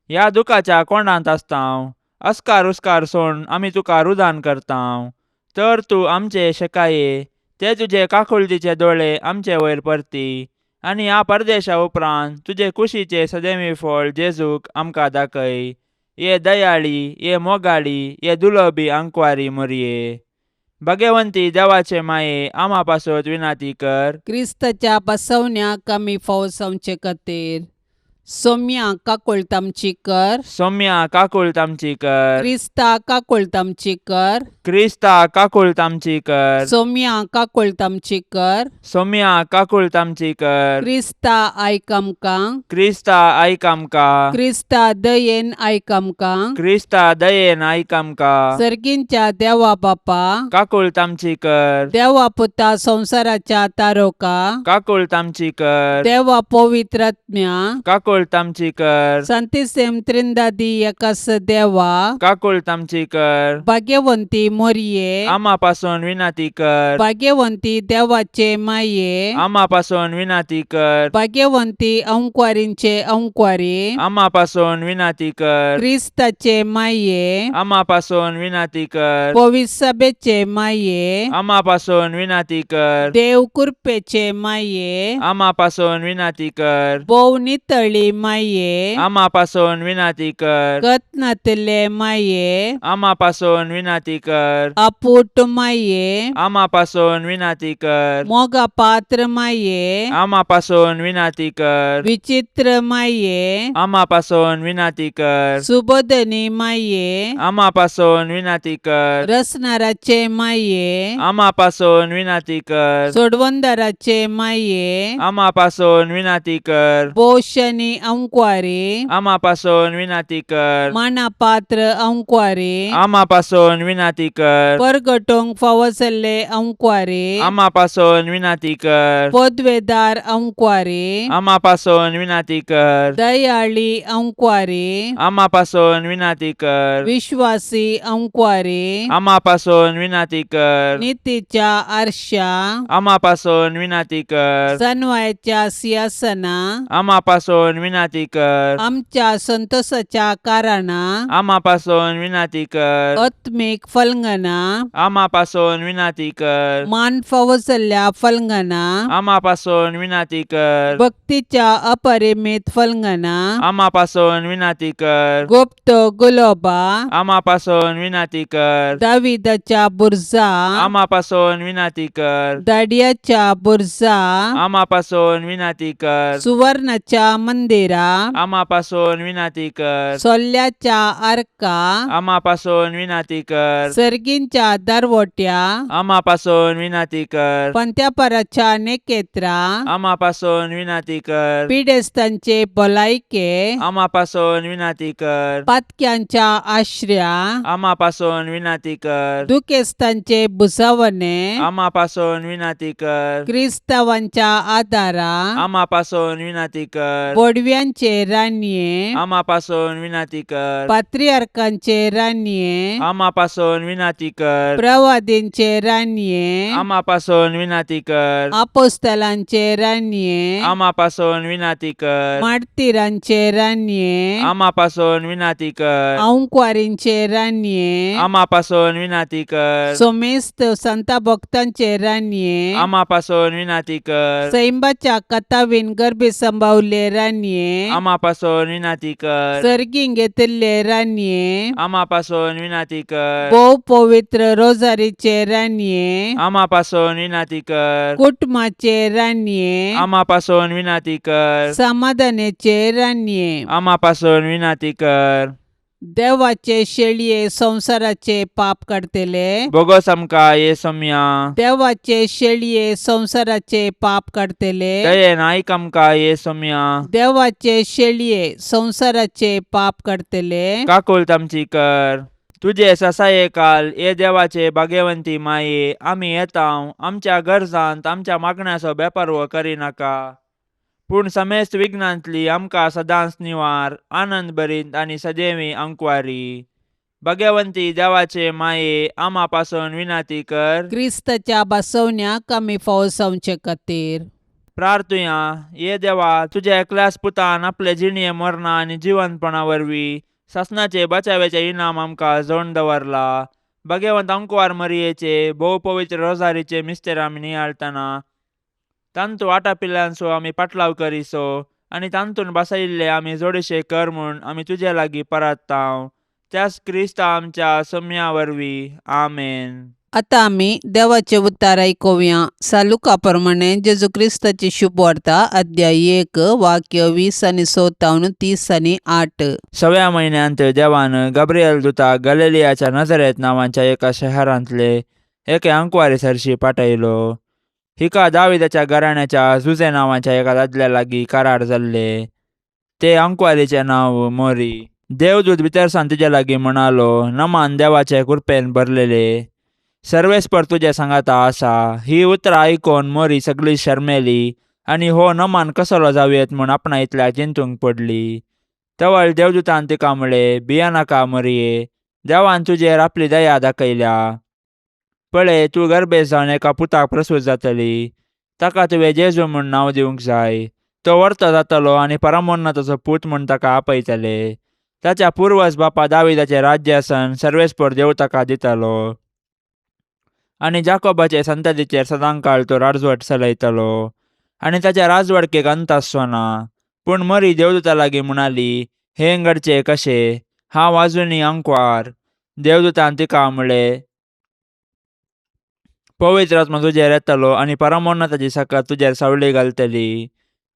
ह्या दुखाच्या कोंडांत आसतांव, अस्कार उस्कार सोड आमी तुका रुदान करतांव, तर तूं आमचे शेकाये ते तुजे काकुळतीचे दोळे आमचे वयर परती आनी ह्या परदेशा उपरांत तुजे कुशीचे सदैवी फळ जेजूक आमकां दाखय. ये दयाळी, ये मोगाळी, ये दुलबी आंकवारी मोरये, भगवंती देवाचे माये, आमा पासत विनाती कर. क्रिस्ताच्या बसवण्याक आमी फाव जावचे खातीर. सोम्या काकुळट आमची कर. सोम्या काकुळट आमची कर. क्रिस्ता काकुळट आमची कर. क्रिस्ता काकुळट आमची कर. सोम्या काकुळट आमची कर. सोम्या काकुळट आमची कर. क्रिस्ता आयक आमकां. क्रिस्ता आयक आमकां. क्रिस्ता दयेन आयक आमकां. क्रिस्ता दयेन आयक आमकां. सर्गींच्या देवा बापा, काकुळट आमची कर. देवा पुता संवसाराच्या तारोका, काकुळट आमची कर. देवा पवित्रात्म्या, काकुळट आमची कर. संतिसेम त्रिंदादी एकास देवा, काकुळट आमची कर. भाग्यवंती मोरये, आमा पासून विनंती कर. भाग्यवंती देवाचे माये, आमा पासून विनंती कर. भाग्यवंती अंकवारींचे अंकवारी, आमा पासून विनंती कर. क्रिस्ताचे माये, आमा पासून विनंती कर. पविसभेचे माये, आमा पासून विनंती कर. देव कृपेचे माये, आमा पासून विनंती कर. भोव नितळी माये, आमा पासून विनंती कर. गत नातिल्ले माये, आमा पासून विनंती कर. आपूट माये, आमा पासून विनंती कर. मोगा पात्र माये, आमा पासून विनंती कर. विचित्र माये, आमा पासून विनंती कर. सुबोधनी माये, आमा पासून विनंती कर. रसनाराचे माये, आमा पासून विनंती कर. सोडवंदाराचे माये, आमा पासून विनंती कर. पोशनी अंकवारी, आमा पासून विनंती कर. माना पात्र अंकवारी, आमा पासून विनंती कर. परगटोंक फावो जाल्ले अंकवारी, आमा पासून विनंती कर. पदवेदार अंकवारी, आमा पासून विनंती कर. दयाळी अंकवारी, आमा पासून विनंती कर. विश्वासी अंकवारी, आमा पासून विनंती कर. नितीच्या आरशा, आमा पासून विनंती कर. सनवायच्या सिंहासना, आमा पासून विनंती कर. आमच्या संतोषाच्या कारणा, आमा पासून विनंती कर. आत्मीक फलंगना, आमा पासून विनंती कर. मान फावो जाल्ल्या फलंगना, आमा पासून विनंती कर. भक्तीच्या अपरिमित फलंगना, आमा पासून विनंती कर. गुप्त गुलोबा, आमा पासून विनंती कर. दाविदाच्या बुरजा, आमा पासून विनंती कर. दाडियाच्या बुरजा, आमा पासून विनंती कर. सुवर्णाच्या मंदिरा, आमा पासून विनंती कर. सोल्ल्याच्या आर्का, आमा पासून विनंती कर. सर्गींच्या दरवट्या, आमा पासून विनंती कर. पंत्यापराच्या नेकेत्रा, आमा पासून विनंती कर. पिडेस्तांचे भलायके, आमा पासून विनंती कर. पातक्यांच्या आश्र्या, आमा पासून विनंती कर. दुखेस्तांचे भुजावणे, आमा पासून विनंती कर. क्रिस्तावांच्या आदारा, आमा पासून विनंती कर. बोडव्यांचे रानये, आमा पासून विनंती कर. पात्रियार्कांचे रानये, आमा पासून विनंती कर. प्रवादींचे रानये, आमा पासून विनंती कर. आपोस्तलांचे रानये, आमा पासून विनंती कर. मार्तिरांचे रानये, आमा पासून विनंती कर. अंकवारींचे रानये, आमा पासून विनंती कर. सोमेस्त संता भक्तांचे रानये, आमा पासून विनंती कर. सैंबाच्या कथावीन गर्भी संभावले रानये, आमा पासून विनंती कर. सर्गीं घेतिल्ले रानये, आमा पासून विनंती कर. भोव पवित्र रोजारीचे रानये, आमा पासून विनंती कर. कुटुंबाचे रानये, आमा पासून विनंती कर. समाधानाचे रानये, आमा पासून विनंती कर. देवाचे शेळये संवसाराचे पाप काडतले, बोगस आमकां ये सोम्या. देवाचे शेळये संवसाराचे पाप काडतले, दयेन आयक आमकां ये सोम्या. देवाचे शेळये संवसाराचे पाप काडतले, काकुळट आमची कर. तुजे ससाये काल ये देवाचे भाग्यवंती माये, आमी येता आमच्या गरजांत आमच्या मागण्याचो बेपर्व करिनाका, पूण समेस्त विघ्नांतली आमकां सदांच निवार, आनंद भरीत आनी सदैवी अंकवारी. भाग्यवंती देवाचे माये, आमा पासून विनंती कर. क्रिस्ताच्या बसवण्याक आमी फावो जावचे खातीर. प्रार्थुया. ये देवा, तुज्या एकल्याच पुतान आपले जिणये मरणा आनी जिवंतपणा वरवीं सासणाचे बचाव्याचे इनाम आमकां जोड दवरला. भाग्यवंत अंकवार मरियेचे भोव पवित्र रोजारीचे मिस्तेर आमी नियाळतना तांतू आटापिल्ल्यांचो आमी पाटलाव करिसो आनी तांतून बसयिल्ले आमी जोडशे कर म्हूण आमी तुजे लागीं परत्ताव, त्याच क्रिस्ता आमच्या सम्या वरवीं. आमेन. आतां आमी देवाचें उतार आयकुया. सालुका प्रमाणे जेजू क्रिस्ताची शुभवार्ता, अध्याय 1, वाक्य 20 आनी 6 तावन 30 आनी 8. सव्या म्हयन्यांत देवान गब्रियल दुताक गलिलियाच्या नजरेत नांवाच्या एका शहरांतले एके अंकवारी सरशी पाठयलो. हिका दाविदाच्या घराण्याच्या जुजे नांवाच्या एका दादल्या लागीं करार जाल्ले. ते अंकवारीचें नांव मोरी. देवदूत भितर सावन तिजे लागीं म्हणालो, नमान देवाचे कृपेन भरलेले, सर्वेस्पर तुजे सांगाता आसा. ही उतरां आयकून मोरी सगळी शरमेली आनी हो नमान कसलो जावयेत म्हूण आपणा इतल्या चिंतूंक पडली. तवळ देवदूतान तिका म्हळें, भियेनाका मोरये, देवान तुजेर आपली दया दाखयल्या. पळय, तूं गर्भेस्त जावन एका पुताक प्रसूत जातली. ताका तुवें जेजू म्हूण नांव दिवंक जाय. तो वर्तो जातलो आनी परमोन्नताचो पूत म्हूण ताका आपयतले. ताच्या पुर्वज बापा दाविदाचें राज्यासन सर्वेस्पर देव ताका दितलो आनी जाकोबाचे संततीचेर सदांकाळ तो राजवट चलयतलो आनी ताच्या राजवडकेक अंत आसचो ना. पूण मरी देवदूता लागीं म्हणाली, हें घडचें कशें? हांव आजुनूय अंकवार. देवदूतान तिका म्हळें, पवित्र आत्मा तुजेर येतलो आनी परमोन्नताची सकत तुजेर सावळी घालतली.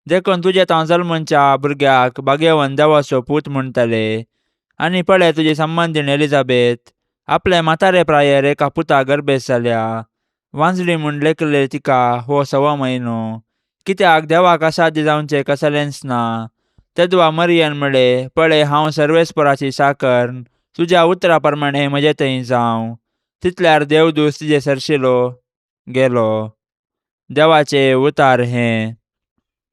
देखून तुजे तावन जल्मच्या भुरग्याक भाग्यवंत देवाचो पूत म्हणटले. आनी पळय, तुजी संबंदीण एलिझाबेथ आपले म्हातारे प्रायेर एका पुता गर्भेस्त जाल्या. वांजली म्हूण लेखले तिका हो 6वो म्हयनो. कित्याक देवाक असाध्य जावचें कसलेंच ना. तेदवा मरियन म्हळें, पळय, हांव सर्वेस्पराची चाकर, तुज्या उतरा प्रमाणे म्हजे थंय जावं. तितल्यार देवदूत तिजे सरशिलो गेलो. देवाचें उतार हें.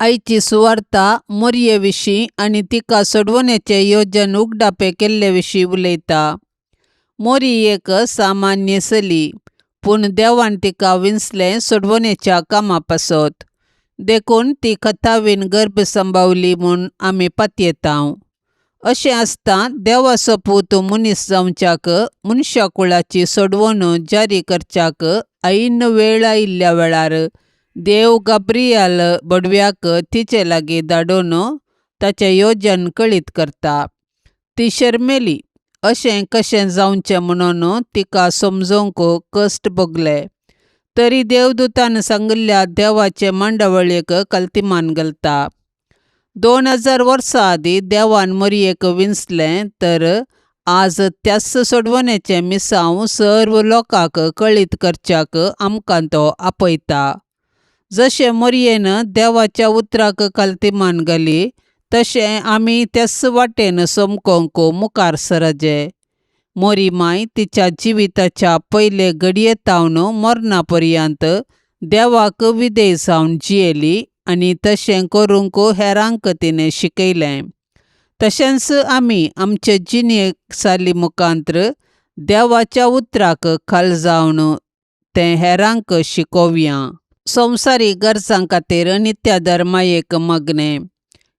आयची सुवार्ता मोरये विशीं आनी तिका सोडवण्याचें योजन उगडापे केल्ले विशीं उलयता. मोरी एक सामान्य चली, पूण देवान तिका विंचलें सोडवण्याच्या कामा पासत. देखून ती कथावीन गर्भ संभावली म्हूण आमी पातयेतांव. अशें आसता देवाचो पूत मनीस जावच्याक, मनशा कुळाची सोडवण जारी करच्याक ऐन वेळ आयिल्ल्या वेळार देव गाब्रियल बडव्याक तिचे लागीं धाडून ताचें योजन कळीत करता. ती शर्मेली. अशें कशें जावचें म्हणून तिका समजूंक कश्ट भोगले. तरी देवदूतान सांगिल्ल्या देवाचे मांडावळीक कल्तिमान घालता. 2000 वर्सां आदीं देवान मोरयेक विंचलें तर आज त्याच सोडवण्याचें मिसांव सर्व लोकांक कळीत करच्याक आमकां तो आपयता. जशें मोरयेन देवाच्या उतराक कल्तिमान घाली तशें आमी त्याच वाटेन समकोंक मुखार सरजे. मोरी माय तिच्या जिविताच्या पयले घडये तावन मरणा पर्यंत देवाक विधेय जावन जियेली आनी तशें करूंक हेरांक तिणें शिकयलें. तशेंच आमी आमचे जिणेक साली मुखांत्र देवाच्या उतराक खाल जावन तें हेरांक शिकोवया. संवसारीक गरजां खातीर नित्यादर मायेक मागणें.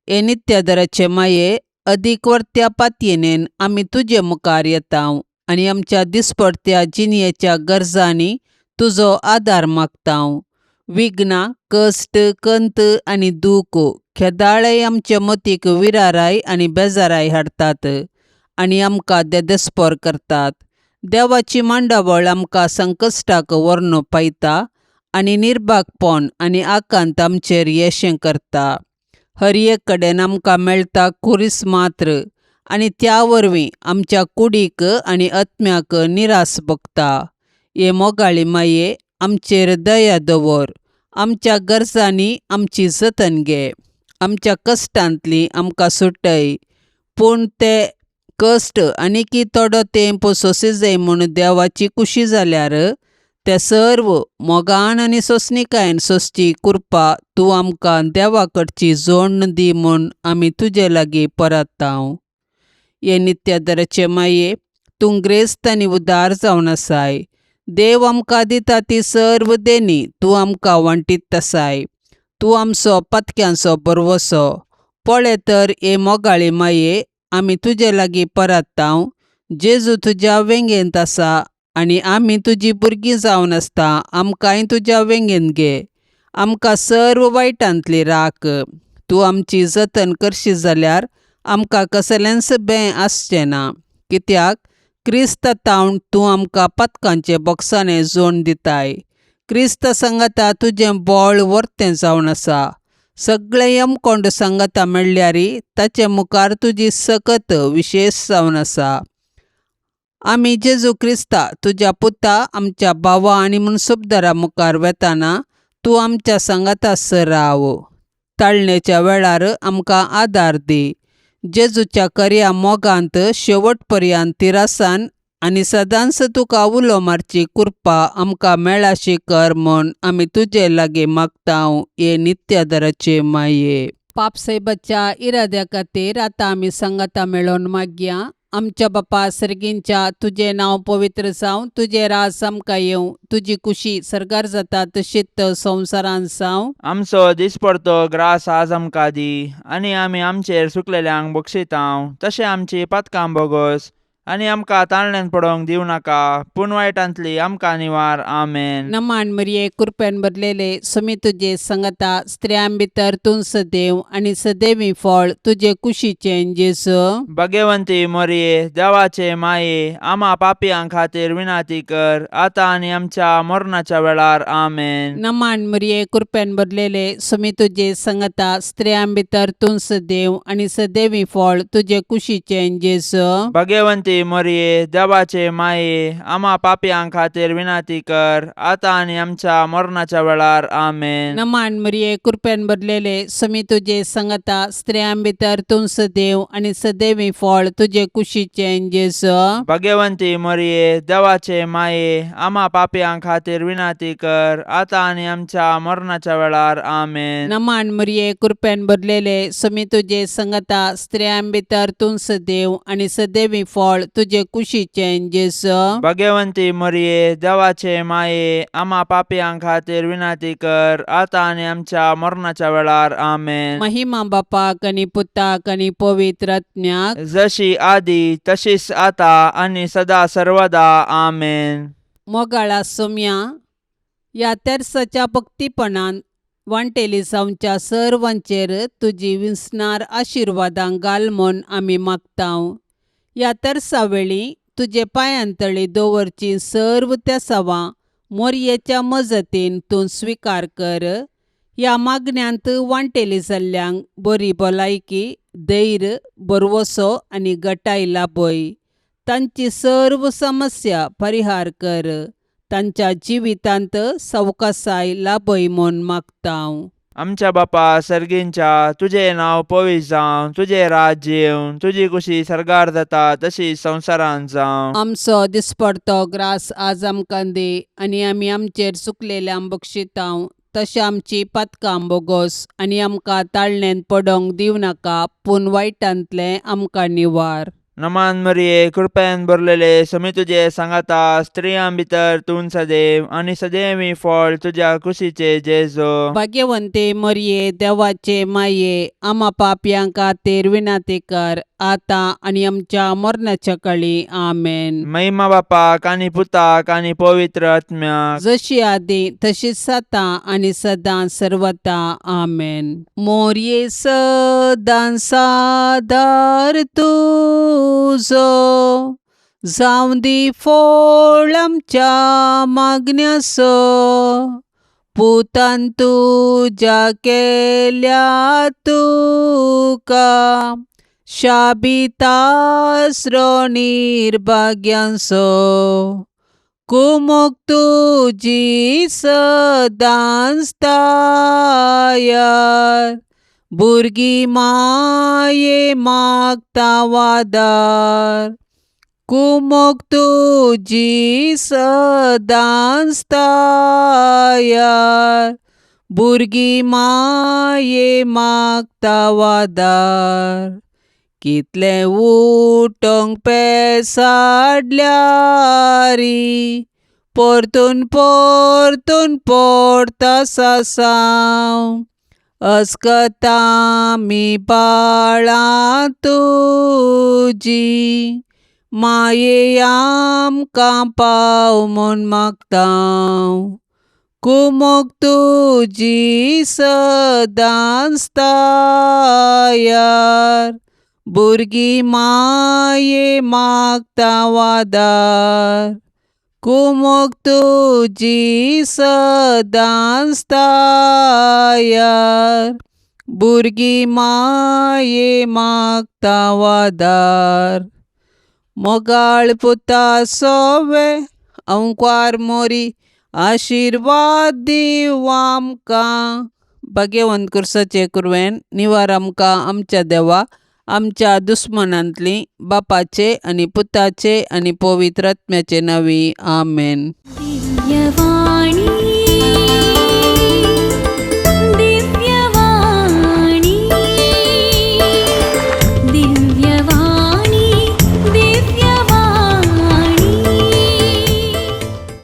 हे नित्यादराचे माये, अदीक वर्त्या पातयेनेन आमी तुजे मुखार येतांव आनी आमच्या दिसपडत्या जिणेच्या गरजांनी तुजो आदार मागतांव. विघ्नां, कश्ट, कंत आनी दूख खेदाळे आमचे मतीक विराराय आनी बेजाराय हाडटात आनी आमकां देदेस्पोर करतात. देवाची मांडावळ आमकां संकश्टाक व्हरून पायता आनी निर्भागपण आनी आकांत आमचेर येशें करता. हर एक कडेन आमकां मेळटा खुरीस मात्र आनी त्या वरवीं आमच्या कुडीक आनी आत्म्याक निरास भोगता. हे मोगाळी माये, आमचेर दया दवर. आमच्या गरजांनी आमची जतन घे. आमच्या कश्टांतली आमकां सुटय. पूण ते कश्ट आनीकी थोडो तेंप सोंसी जाय म्हूण देवाची खुशी जाल्यार ते सर्व मोगान आनी सोंसणीकायेन सोंसची कृपा तूं आमकां देवा कडची जोडण दी म्हूण आमी तुजे लागीं परतांव. हे नित्यादराचे माये, तूं ग्रेस्त आनी उदार जावन आसाय. देव आमकां दिता ती सर्व देणी तूं आमकां वांटीत आसाय. तूं आमचो पातक्यांचो भरवसो. पळय तर हे मोगाळी माये, आमी तुजे लागीं परतांव. जेजू तुज्या वेंगेंत आसा आनी आमी तुजी भुरगीं जावन आसता. आमकांय तुज्या वेंगेंत घे. आमकां सर्व वायटांतली राख. तूं आमची जतन करशी जाल्यार आमकां कसलेंच बें आसचें ना. कित्याक क्रिस्ता तावन तूं आमकां पातकांचे बॉक्सांनी जोड दिताय. क्रिस्त सांगाता तुजें बळ वर्तें जावन आसा. सगळें यमकोंड सांगाता मेळ्ळ्यारी ताचे मुखार तुजी सकत विशेश जावन आसा. आमी जेजू क्रिस्ता तुज्या पुता आमच्या भावा आनी मनसुबदारा मुखार वेताना तूं आमच्या सांगाता राव. ताळणेच्या वेळार आमकां आदार दी. जेजूच्या करया मोगांत शेवट पर्यंत तिरासान आनी सदांच तुका उलो मारची कृपा आमकां मेळाशी कर म्हूण आमी तुजे लागीं मागतांव हे नित्यादराचे माये. पापसाहेबाच्या इराद्या खातीर आतां आमी सांगाता मेळोवन मागया. आमच्या बापा सर्गींच्या तुजें नांव पवित्र जावं, तुजें राज आमकां येवं, तुजी कुशी सर्गार जाता तशीच संवसारांत जावं. आमचो दिसपडतो ग्रास आज आमकां दी आनी आमी आमचेर सुकलेल्यांक बक्षितांव तशें आमची पातकां बोगोस आनी आमकां ताळण्यान पडोवंक दिवं नाका पूण वायटांतली आमकां निवार. आमेन. नमान मरिये कृपेन भरलेले सुमी तुजे संगता, स्त्रियां भितर तूं सदैव आनी सदैवी फळ तुजे कुशीचें जेजू. भगवंती मोरये देवाचे माये आमा पापयां खातीर विनाती कर आतां आनी आमच्या मरणाच्या वेळार. आमेन. नमान मरिये कृपेन भरलेले सुमी तुजे संगता, स्त्रियां भितर तूं सदैव आनी सदैवी फळ तुजे कुशीचें जेजू. भगवंती मोरये देवाचे माये आमा पापयां खातीर विनाती कर आतां आनी आमच्या मरणाच्या वेळार. आमेन. नमान मरिये कृपेन भरलेले सुमी तुजे संगता, स्त्रियां भितर तूं सदैव आनी सदैवी फळ तुजे कुशीचें जेजू. भगवंती मोरये देवाचे माये आमा पापयां खातीर विनाती कर आतां आनी आमच्या मरणाच्या वेळार. आमेन. नमान मरिये कृपेन भरलेले सुमी तुजे संगता, स्त्रियां भितर तूं सदैव आनी सदैवी फळ तुजे कुशीचें जेजू. भगवंती मोरये देवाचे माये आमा पापयां खातीर विनाती कर आतां आनी आमच्या मरणाच्या वेळार. आमेन. महिमा बापाक आनी पुताक आनी पवित्र आत्म्याक, जशी आदी तशीच आता आनी सदा सर्वदा. आमेन. मोगाळा सोम्या, ह्या तेर्साच्या भक्तीपणान वांटेली जावच्या सर्वांचेर तुजी विसणार आशिर्वादां घाल म्हूण आमी मागतांव. ह्या तेर्सा वेळी तुजे पांयांतळी दवरची सर्व तेसावां मोरयेच्या मजतीन तूं स्विकार कर. ह्या मागण्यांत वांटेली जाल्ल्यांक बरी भलायकी, धैर्य, भरवसो आनी गटाय लाभय. तांची सर्व समस्या परिहार कर. तांच्या जिवितांत सवकासाय लाभय म्हूण मागतांव. आमच्या बापा सर्गींच्या तुजें नांव पवित्र जावं, तुजें राज्य येवं, तुजी कुशी सर्गार जाता तशी संवसारांत जावं. आमचो दिसपडतो ग्रास आज आमकां दी आनी आमी आमचेर चुकलेल्यांक बक्षितांव तशें आमची पातकां बोगोस आनी आमकां ताळणेंत पडोवंक दिवं नाका पूण वायटांतलें आमकां निवार. नमान मरिये कृपेन भरलेले समी तुजे सांगाता, स्त्रियां भितर तूं सदैव आनी सदैवी फळ तुज्या कुशीचे जेजो. भाग्यवंते मरिये देवाचे माये, आमा पापयां खातीर विनाती कर आतां आनी आमच्या मरणाच्या कळी. आमेन. महिमा बापाक आनी पुताक आनी पवित्र आत्म्याक, जशी आदी तशीच आतां आनी सदां सर्वता. आमेन. मोरये सदां सादार तुजो, जावं दी फळ आमच्या मागण्याचो, पुतान तुज्या केल्या तुका शाबितासरो निर्भाग्यांचो. कुमोक तुजी सदांच तयार, भुरगीं माये मागता वादार. कुमोक तुजी सदांच तयार, भुरगीं माये मागता वादार. कितलें उठोंक पेसाडल्यारी, परतून परतून पडटा सासांव. अस्कत आमी बाळां तुजी, माये आमकां पाव म्हूण मागतांव. कुमोक तुजी सदांच तयार, भुरगीं माये मागता वादार कुमोक तुजी सदांच तयार भुरगीं माये मागता वादार मोगाळ पुता सोवे अंकवार मोरी आशिर्वाद दीव आमकां भाग्यवंत कुर्साचे कुरवेन निवार आमकां आमच्या देवा आमच्या दुस्मनांतली बापाचे आनी पुताचे आनी पवित्र आत्म्याचे नांवी आमेन. दिव्यवाणी.